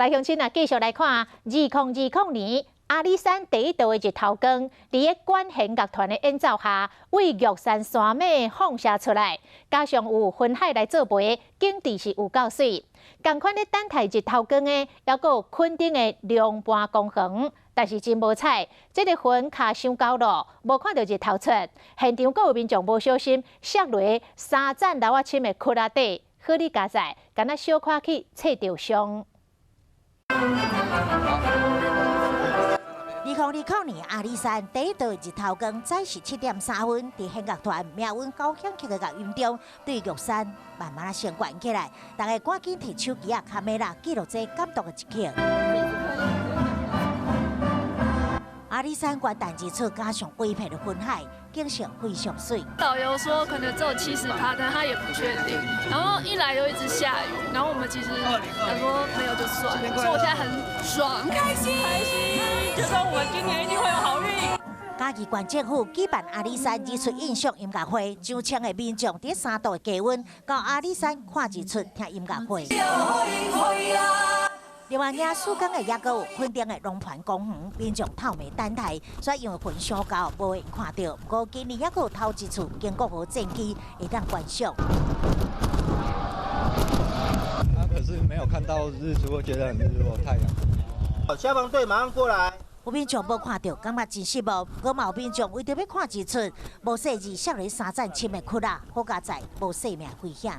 來鄉親啊，繼續來看2020年阿里山第一道的日頭光，佇个管弦樂團的演奏下，對玉山山脈放射出來，加上有雲海來做陪，景致是有夠媠。仝款咧等待日頭光的，猶閣有墾丁的龍盤公園，但是真無彩，這个雲卡傷厚囉，無看著日頭出。現場閣有民眾無小心摔落3層樓仔深的窟仔底，好哩佳哉，敢若小可去切著傷。2020年阿里山第一道日頭光，早時7點3分，佇弦樂團命運交響曲的樂音中，對玉山慢慢仔升懸起來。大家趕緊提手機仔、卡梅拉記錄這感動的一刻。阿里山元旦日出，加上規片的雲海，景色非常媠。導遊說可能只有70%，但他也不確定。然後一來又一直下雨，然後我們其實想說沒有就算了，所以我現在很爽，開心，開心，就說我們今年一定會有好運。嘉義縣政府舉辦阿里山日出印象音樂會，上千个民眾佇3度的低溫，到阿里山看日出、聽音樂會。另外，迎曙光的猶閣有墾丁的龍盤公園，民眾透暝等待，煞因為雲傷厚，無閒看著。毋過今年猶閣有頭一次經國號戰機會當觀賞。啊，可是沒有看到日出，我覺得很日落太陽。消防隊馬上過來。有民眾無看著，感覺真失望。毋過嘛有民眾為著欲看日出，無細膩摔佇3層深的窟仔，好佳哉無性命危險。